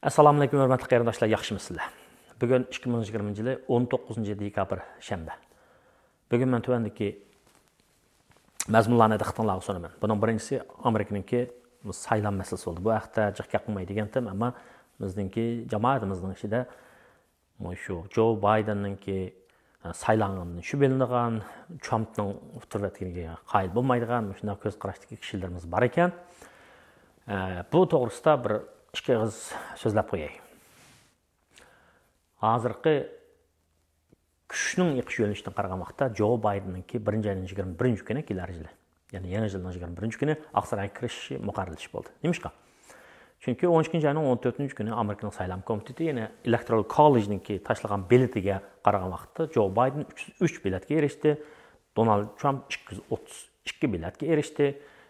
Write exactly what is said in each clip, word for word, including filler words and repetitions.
ئەسسالامۇئەلەيكۇم، ھۆرمەتلىك قېرىنداشلار، ياخشىمۇسىلەر؟ بۈگۈن ئىككى مىڭ يىگىرمىنچى يىلى ئون توققۇزىنچى دېكابىر، شەنبە. بۈگۈن مەن تۆۋەندىكى مەزمۇنلارنى دىققىتىڭلارغا سۇنىمەن. بۇنىڭ بىرىنچىسى ئامېرىكىنىڭكى سايلام مەسىلىسى بولدى. بۇ ھەقتە جىق گەپ قىلماي دېگەنتىم، ئەمما بىزنىڭكى جامائىتىمىزنىڭ ئىچىدە مۇشۇ جو بايدېننىڭكى، ئە، سايلانغىنىدىن شۈبھىلىنىدىغان، ترامپنىڭ ئۇتتۇرۇۋەتكىنىگە قايىل بولمايدىغان مۇشۇنداق كۆز قاراشتىكى كىشىلىرىمىز بار ئىكەن. ئە، بۇ توغرىسىدا بىر ئىككى ئېغىز سۆزلەپ قوياي. ھازىرقى كۈچنىڭ ئېقىش يۆنىلىشىدىن قارىغان ۋاقىتتا، جو بايدېننىڭكى بىرىنچى ئاينىڭ يىگىرمە بىرىنچى كۈنى، كېلەر يىلى، يەنى يېڭى يىلنىڭ يىگىرمە بىرىنچى كۈنى ئاقسارايغا كىرىشى مۇقەررەرلىشىپ بولدى. نېمىشقا؟ چۈنكى ئون ئىككىنچى ئاينىڭ ئون تۆتىنچى كۈنى ئامېرىكىنىڭ سايلام كومىتېتى، يەنى ئېلېكتورال كوللېجنىڭكى تاشلىغان بېلىتىگە قارىغان ۋاقىتتا، جو بايدېن ئۈچ يۈز ئۈچ بېلەتكە ئېرىشتى، دونالد ترامپ ئىككى يۈز ئوتتۇز ئىككى بېلەتكە ئېرىشتى.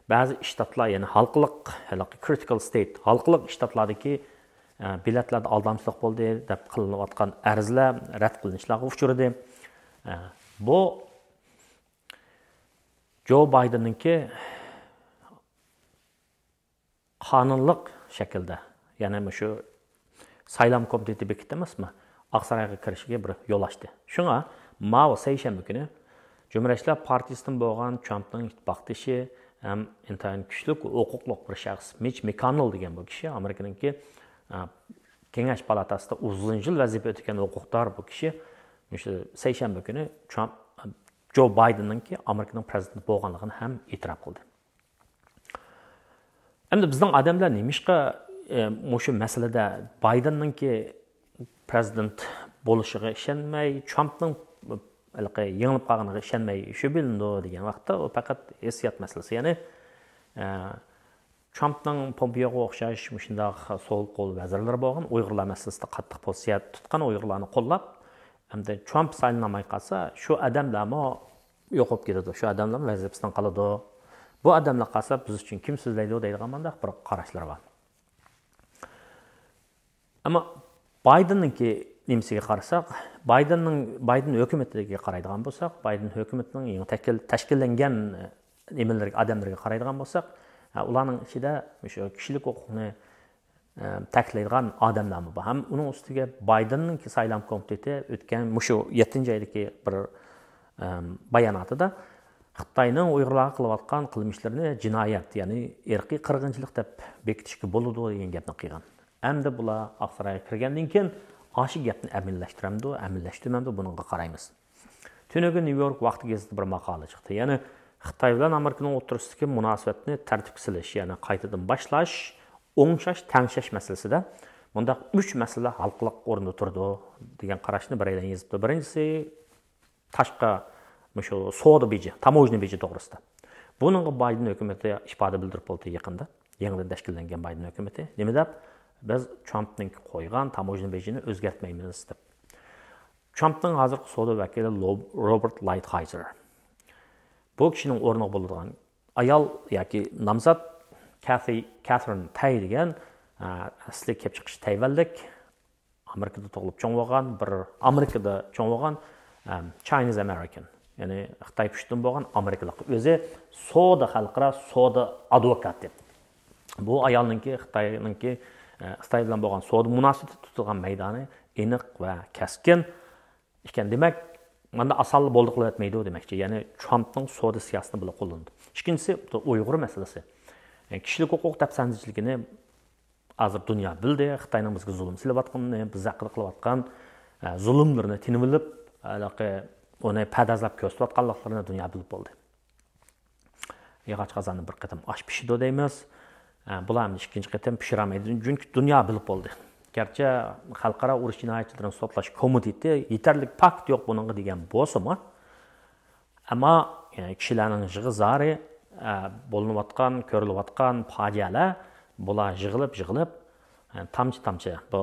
بەزى شتاتلار، يەنى ھالقىلىق، ھېلىقى كرىتىكال ستېيت، ھالقىلىق شتاتلاردىكى، ئە، بېلەتلەردە ئالدامچىلىق بولدى دەپ قىلىنىۋاتقان ئەرزلەر رەت قىلىنىشلارغا ئۇچرىدى. ئە، بۇ جو بايدېننىڭكى قانۇنلۇق شەكىلدە، يەنى مۇشۇ سايلام كومىتېتى بېكىتتى ئەمەسمۇ، ئاقسارايغا كىرىشىگە بىر يول ئاچتى. شۇڭا ماۋۇ سەيشەنبە كۈنى جۇمھۇرىيەتچىلەر پارتىيىسىدىن بولغان ترامپنىڭ ئىتتىپاقدىشى ھەم ئىنتايىن كۈچلۈك ھوقۇقلۇق بىر شەخس مىچ ماككوننېل دېگەن بۇ كىشى، ئامېرىكىنىڭكى، ئە، كېڭەش پالاتاسىدا ئۇزۇن يىل ۋەزىپە ئۆتىگەن ھوقۇقدار بۇ كىشى مۇشۇ سەيشەنبە كۈنى ترامپ، جو بايدېننىڭكى ئامېرىكىنىڭ پرېزىدېنتى بولغانلىقىنى ھەم ئېتىراپ قىلدى. ئەمدى بىزنىڭ ئادەملەر نېمىشقا، ئە، مۇشۇ مەسىلىدە بايدېننىڭكى پرېزىدېنت بولۇشىغا ئىشەنمەي، ترامپنىڭ، ھېلىقى، يېڭىلىپ قالغىنىغا ئىشەنمەي شۈبھىلىنىدۇ دېگەن ۋاقىتتا، ئۇ پەقەت ھېسسىيات مەسىلىسى. يەنى، ئە، ترامپنىڭ پومپېيوغا ئوخشاش مۇشۇنداق سول قول ۋەزىرلىرى بولغان، ئۇيغۇرلار مەسىلىسىدە قاتتىق پوزىتسىيە تۇتقان، ئۇيغۇرلارنى قوللاپ، ئەمدى ترامپ سايلىنالماي قالسا، شۇ ئادەملەرمۇ يوقاپ كېتىدۇ، شۇ ئادەملەرمۇ ۋەزىپىسىدىن قالىدۇ. بۇ ئادەملەر قالسا، بىز ئۈچۈن كىم سۆزلەيدۇ دەيدىغان مۇنداق بىر قاراشلىرى بار. ئەمما بايدېننىڭكى نېمىسىگە قارىساق، بايدېننىڭ، بايدېن ھۆكۈمىتىگە قارايدىغان بولساق، بايدېن ھۆكۈمىتىنىڭ يېڭى تەشكىل-، تەشكىللەنگەن نېمىلىرىگە، ئادەملىرىگە قارايدىغان بولساق، ھە، ئۇلارنىڭ ئىچىدە مۇشۇ كىشىلىك ھوقۇقنى، ئە، تەكىتلەيدىغان ئادەملەرمۇ بار. ھەم ئۇنىڭ ئۈستىگە بايدېننىڭكى سايلام كومىتېتى ئۆتكەن مۇشۇ يەتتىنچى ئايدىكى بىر، ئەم، باياناتىدا خىتاينىڭ ئۇيغۇرلارغا قىلىۋاتقان قىلمىشلىرىنى جىنايەت، يەنى ئىرقىي قىرغىنچىلىق دەپ بېكىتىشكە بولىدۇ دېگەن گەپنى قىلغان. ئەمدى بۇلار ئاقسارايغا كىرگەندىن كېيىن ئاشۇ گەپنى ئەمەلىيلەشتۈرەمدۇ، ئەمەلىيلەشتۈرمەمدۇ، بۇنىڭغا قارايمىز. تۈنۈگۈن نيۇ يورك ۋاقتى گېزىتىدە بىر ماقالە چىقتى. يەنى خىتاي بىلەن ئامېرىكىنىڭ ئوتتۇرىسىدىكى مۇناسىۋەتنى تەرتىپكە سېلىش، يەنى قايتىدىن باشلاش، ئوڭشاش، تەڭشەش مەسىلىسىدە مۇنداق ئۈچ مەسىلە ھالقىلىق ئورۇندا تۇرىدۇ دېگەن قاراشنى بىرەيلەن يېزىپتۇ. بىرىنچىسى، تاشقى مۇشۇ سودا بېجى، تاموژنا بېجى توغرىسىدا. بۇنىڭغا بايدېن ھۆكۈمىتى ئىپادە بىلدۈرۈپ بولدى يېقىندا. يېڭىدىن تەشكىللەنگەن بايدېن ھۆكۈمىتى. نېمە دەپ؟ بىز ترامپنىڭ قويغان تاموژنا بېجىنى ئۆزگەرتمەيمىز دەپ. ترامپنىڭ ھازىرقى سودا ۋەكىلى لو-، روبېرت لايتھايزېر. بۇ كىشىنىڭ ئورنىغا بولىدىغان ئايال ياكى نامزات كەثى-، كەثرىن تەي دېگەن، ئە، ئەسلى كېلىپ چىقىشى تەيۋەنلىك، ئامېرىكىدا تۇغۇلۇپ چوڭ بولغان، بىر ئامېرىكىدا چوڭ بولغان، ئەم، Chinese American، يەنى خىتاي پۇشتىدىن بولغان ئامېرىكىلىق. ئۆزى سودا، خەلقئارا سودا ئادۋوكاتى. بۇ ئايالنىڭكى، خىتاينىڭكى، ئە، خىتاي بىلەن بولغان سودا مۇناسىۋىتى تۇتىدىغان مەيدانى ئېنىق ۋە كەسكىن ئىكەن. دېمەك، ماندا ئاسانلا بولدى قىلىۋەتمەيدۇ دېمەكچى. يەنى ترامپنىڭ سودا سىياسىتىنى بۇلار قوللىنىدۇ. ئىككىنچىسى، ئۇيغۇر مەسىلىسى. يەنى كىشىلىك ھوقۇق دەپسەندىچىلىكىنى ھازىر دۇنيا بىلدى، خىتاينىڭ بىزگە زۇلۇم سېلىۋاتقىنىنى، بىز ھەققىدە قىلىۋاتقان، ئە، زۇلۇملىرىنى تىنىۋېلىپ، ھېلىقى ئۇنى پەردازلاپ كۆرسىتىۋاتقانلىقلىرىنى دۇنيا بىلىپ بولدى. ياغاچ قازاندا بىر قېتىم ئاش پىشىدۇ دەيمىز. ئە، بۇلار ئەمدى ئىككىنچى قېتىم پىشۇرالمايدۇ، چۈنكى دۇنيا بىلىپ بولدى. گەرچە خەلقئارا ئۇرۇش جىنايەتچىلىرىنى سوتلاش كومىتېتى يېتەرلىك پاكىت يوق بۇنىڭغا دېگەن بولسىمۇ، ئەمما، ئە، كىشىلەرنىڭ يىغا زارى، ئە، بولۇنۇۋاتقان، كۆرۈلۈۋاتقان پاجىئەلەر، بۇلار يىغىلىپ، يىغىلىپ، ئە، تامچە، تامچە بۇ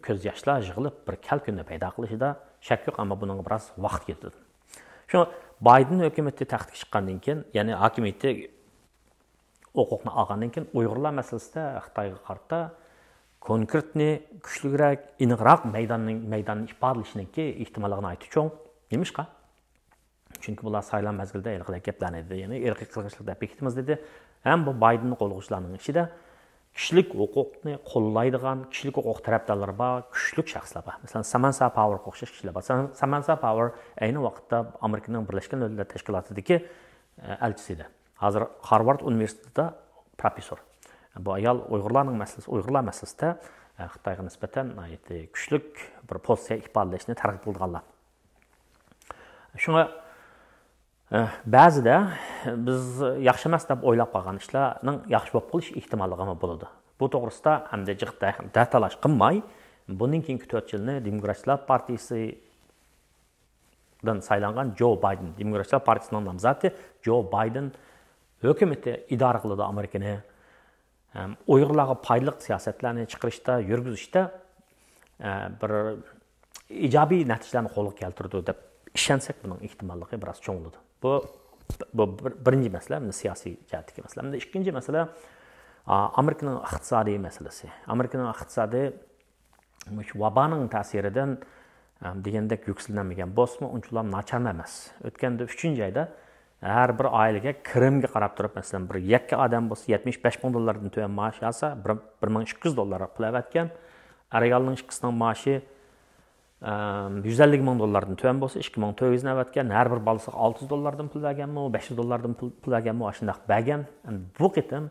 كۆز ياشلار يىغىلىپ، بىر كەلكۈننى پەيدا قىلىشىدا شەك يوق، ئەمما بۇنىڭغا بىراز ۋاقىت كېتىدۇ. شۇ بايدېن ھۆكۈمىتى تەختكە چىققاندىن كېيىن، يەنى ھاكىمىيىتى ھوقۇقنى ئالغاندىن كېيىن، ئۇيغۇرلار مەسىلىسىدە خىتايغا قارىتا كونكرېتنى، كۈچلۈكرەك، ئېنىقراق مەيداننىڭ، مەيداننى ئىپادىلىشىنىڭكى ئېھتىماللىقى ناھايىتى چوڭ. نېمىشقا؟ چۈنكى بۇلار سايلام مەزگىلىدە ھېلىقىدەك گەپلەرنى دېدى، يەنى ئىرقىي قىرغىنچىلىق دەپ بېكىتىمىز دېدى. ھەم بۇ بايدېننى قوللىغۇچىلارنىڭ ئىچىدە كىشىلىك ھوقۇقنى قوللايدىغان، كىشىلىك ھوقۇق تەرەپدارلىرى بار كۈچلۈك شەخسلەر بار. مەسىلەن، سامانسا پاۋېرغا ئوخشاش كىشىلەر بار. سام-، سامانسا پاۋېر ئەينى ۋاقىتتا ئامېرىكىنىڭ بىرلەشكەن دۆلەتلەر تەشكىلاتىدىكى، ئە، ئەلچىسى ئىدى. ھازىر خارۋارد ئۇنىۋېرسىتېتىدا پروفېسسور. بۇ ئايال ئۇيغۇرلارنىڭ مەسىلىسى، ئۇيغۇرلار مەسىلىسىدە، ئە، خىتايغا نىسبەتەن ناھايىتى كۈچلۈك بىر پوزىتسىيە ئىپادىلەشنى تەرغىب قىلىدىغانلار. شۇڭا، ئە، بەزىدە بىز ياخشى ئەمەس دەپ ئويلاپ قالغان ئىشلارنىڭ ياخشى بولۇپ قېلىش ئېھتىماللىقىمۇ بولىدۇ. بۇ توغرىسىدا ئەمدى جىق دە-، دەتالاش قىلماي، بۇندىن كېيىنكى تۆت يىلنى دېموكراتچىلار پارتىيىسىدىن سايلانغان جو بايدېن، دېموكراتچىلار پارتىيىسىنىڭ نامزاتى جو بايدېن ھۆكۈمىتى ئىدارە قىلىدۇ ئامېرىكىنى. ئۇيغۇرلارغا پايدىلىق سىياسەتلەرنى چىقىرىشتا، يۈرگۈزۈشتە، ئە، بىر ئىجابىي نەتىجىلەرنى قولغا كەلتۈرىدۇ دەپ ئىشەنسەك، بۇنىڭ ئېھتىماللىقى بىراز چوڭىيىدۇ. بۇ، بۇ بىر-، بىرىنچى مەسىلە، مۇنداق سىياسىي جەھەتتىكى مەسىلە. ئەمدى ئىككىنچى مەسىلە، ئا، ئامېرىكىنىڭ ئىقتىسادىي مەسىلىسى. ئامېرىكىنىڭ ئىقتىسادى مۇشۇ ۋابانىڭ تەسىرىدىن، ئە، دېگەندەك يۈكسىلەنمىگەن بولسىمۇ، ئۇنچىلا ناچارمۇ ئەمەس. ئۆتكەندە ئۈچىنچى ئايدا ھەر بىر ئائىلىگە كىرىمگە قاراپ تۇرۇپ، مەسىلەن، بىر يەككە ئادەم بولسا، يەتمىش بەش مىڭ دوللاردىن تۆۋەن مائاش ئالسا، بىر، بىر مىڭ ئىككى يۈز دوللارغا پۇل ئەۋەتكەن. ئەر-ئايالنىڭ ئىككىسىنىڭ مائاشى، ئەم، يۈز ئەللىك مىڭ دوللاردىن تۆۋەن بولسا، ئىككى مىڭ تۆت يۈزنى ئەۋەتكەن. ھەر بىر بالىسىغا ئالتە يۈز دوللاردىن پۇل بەرگەنمۇ، بەش يۈز دوللاردىن پۇل، پۇل بەرگەنمۇ، ئاشۇنداق بەرگەن. ئەمدى بۇ قېتىم،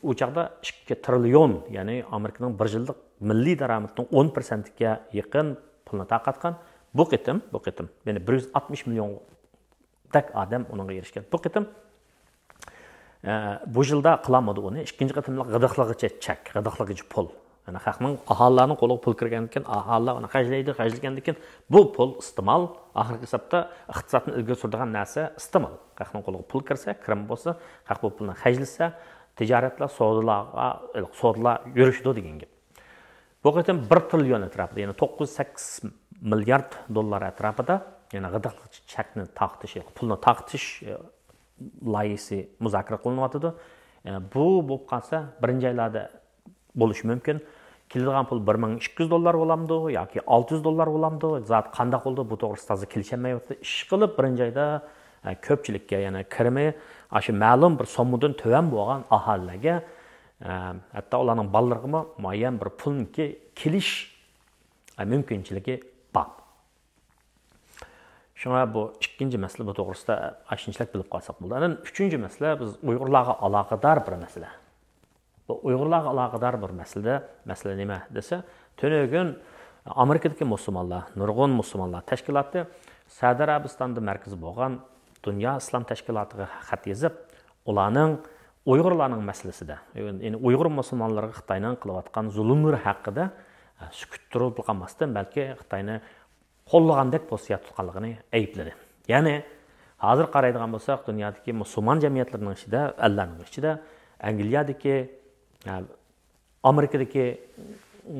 ئۇ چاغدا ئىككى تىرىليون، يەنى ئامېرىكىنىڭ بىر يىللىق مىللىي دارامىتىنىڭ ئون پىرسەنتىگە يېقىن پۇلنى تارقاتقان. بۇ قېتىم، بۇ قېتىم، يەنى بىر يۈز ئاتمىش مىليون دەك ئادەم ئۇنىڭغا ئېرىشكەن. بۇ قېتىم، ئە، بۇ يىلدا قىلالمىدى ئۇنى. ئىككىنچى قېتىملىق غىدىقلىغۇچە چەك، غىدىقلىغۇچە پۇل. يەنى خەقنىڭ، ئاھالىلەرنىڭ قولىغا پۇل كىرگەندىكىن، ئاھالىلەر ئۇنى خەجلەيدۇ، خەجلىگەندىكىن بۇ پۇل ئىستېمال، ئاخىرقى ھېسابتا ئىقتىسادنى ئىلگىرى سۈرىدىغان نەرسە ئىستېمال. خەقنىڭ قولىغا پۇل كىرسە، كىرىم بولسا، خەق بۇ پۇلنى خەجلىسە، تىجارەتلەر، سودىلارغا، سودىلار يۈرۈشىدۇ دېگەن گەپ. بۇ قېتىم بىر تىرىليون ئەتراپىدا، يەنى توققۇز سەككىز مىليارد دوللار ئەتراپىدا، يەنى غىدىقلىغۇچە چەكنى تارقىتىش، پۇلنى تارقىتىش، ئە، لايىھىسى مۇزاكىرە قىلىنىۋاتىدۇ. ئە، بۇ بولۇپ قالسا، بىرىنچى ئايلاردا بولۇشى مۇمكىن. كېلىدىغان پۇل بىر مىڭ ئىككى يۈز دوللار بولامدۇ ياكى ئالتە يۈز دوللار بولامدۇ؟ زادى قانداق بولىدۇ؟ بۇ توغرىسىدا ھازىر كېلىشەلمەيۋاتىدۇ. ئىشقىلىپ، بىرىنچى ئايدا، ئە، كۆپچىلىككە، يەنى كىرىمى ئاشۇ مەلۇم بىر سوممىدىن تۆۋەن بولغان ئاھالىلەرگە، ئە، ھەتتا ئۇلارنىڭ بالىلىرىغىمۇ مۇئەييەن بىر پۇلنىڭكى كېلىش، ئە، مۇمكىنچىلىكى بار. شۇڭا بۇ ئىككىنچى مەسىلە، بۇ توغرىسىدا ئاشۇنچىلىك بىلىپ قالساق بولىدۇ. ئاندىن ئۈچىنچى مەسىلە، بىز ئۇيغۇرلارغا ئالاقىدار بىر مەسىلە. بۇ ئۇيغۇرلارغا ئالاقىدار بىر مەسىلىدە، مەسىلە نېمە دېسە، تۈنۈگۈن ئامېرىكىدىكى مۇسۇلمانلار، نۇرغۇن مۇسۇلمانلار تەشكىلاتى سەئۇدى ئەرەبىستاندا مەركىزى بولغان دۇنيا ئىسلام تەشكىلاتىغا خەت يېزىپ، ئۇلارنىڭ ئۇيغۇرلارنىڭ مەسىلىسىدە، يەنى ئۇيغۇر مۇسۇلمانلىرىغا خىتاينىڭ قىلىۋاتقان زۇلۇملىرى ھەققىدە، ئە، سۈكۈت تۇرۇپ قالماستىن، بەلكى خىتاينى قوللىغاندەك پوزىتسىيە تۇتقانلىقىنى ئەيىبلىدى. يەنى ھازىر قارايدىغان بولساق، دۇنيادىكى مۇسۇلمان جەمئىيەتلىرىنىڭ ئىچىدە، ئەللەرنىڭ ئىچىدە ئەنگلىيەدىكى، ئە، ئامېرىكىدىكى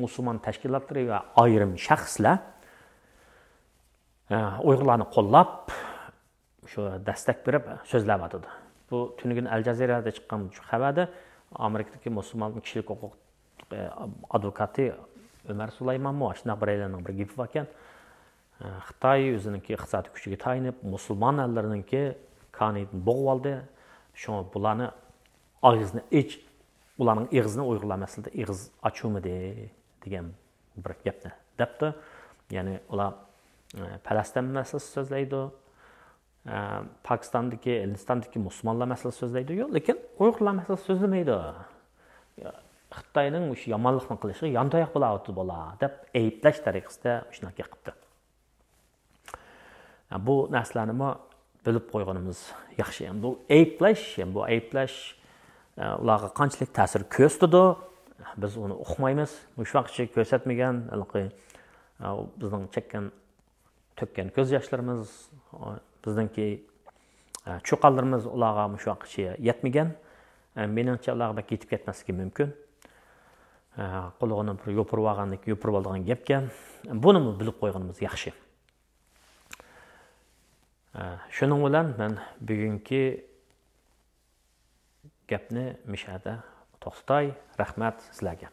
مۇسۇلمان تەشكىلاتلىرى ۋە ئايرىم شەخسلەر، ئە، ئۇيغۇرلارنى قوللاپ، شۇ دەستەك بېرىپ سۆزلەۋاتىدۇ. بۇ تۈنۈگۈن ئەل جەزىرەدە چىققان شۇ خەۋەردە ئامېرىكىدىكى مۇسۇلمان كىشىلىك ھوقۇق، ئە، ئادۋوكاتى ئۆمەر سۇلايمانمۇ ئاشۇنداق بىرەيلەننىڭ بىر گېپى باركەن. ئە، خىتاي ئۆزىنىڭكى ئىقتىسادىي كۈچىگە تايىنىپ، مۇسۇلمان ئەللىرىنىڭكى كانىيىدىن بوغۇۋالدى. شۇڭا بۇلارنى ئاغزىنى ئېچ-، ئۇلارنىڭ ئېغىزىنى ئۇيغۇرلار مەسىلىدە ئېغىز ئاچۇرمىدى دېگەن بىر گەپنى دەپتۇ. يەنى ئۇلار، ئە، پەلەستىن مەسىلىسى سۆزلەيدۇ. ئە، پاكىستاندىكى، ھىندىستاندىكى مۇسۇلمانلار مەسىلىسى سۆزلەيدۇ. يوق، لېكىن ئۇيغۇرلار مەسىلىسى سۆزلىمەيدۇ. خىتاينىڭ مۇشۇ يامانلىقنى قىلىشىغا يانتاياق بولاۋاتىدۇ بۇلار، دەپ ئەيىبلەش تەرىقىسىدە مۇشۇنداق گەپ قىپتۇ. بۇ نەرسىلەرنىمۇ بىلىپ قويغىنىمىز ياخشى. بۇ ئەيىبلەش، بۇ ئەيىبلەش، ئە، ئۇلارغا قانچىلىك تەسىر كۆرسىتىدۇ، بىز ئۇنى ئۇقمايمىز. مۇشۇ ۋاقىتقىچە كۆرسەتمىگەن، ھېلىقى، ئە، بىزنىڭ چەككەن، تۆككەن كۆز ياشلىرىمىز، بىزنىڭكى، ئە، چۇقانلىرىمىز ئۇلارغا مۇشۇ ۋاقىتقىچە يەتمىگەن. ئە، مېنىڭچە، ئۇلارغا بەك يېتىپ كەتمەسلىكى مۇمكىن. ئە، قۇلىقىنى بىر يوپۇرۇۋالغاندىكىن يوپۇرۇۋالىدىغان گەپكەن. بۇنىمۇ بىلىپ قويغىنىمىز ياخشى. ئە، شۇنىڭ بىلەن مەن بۈگۈنكى گەپنى مۇشۇ يەردە توختىتاي. رەھمەت سىلەرگە.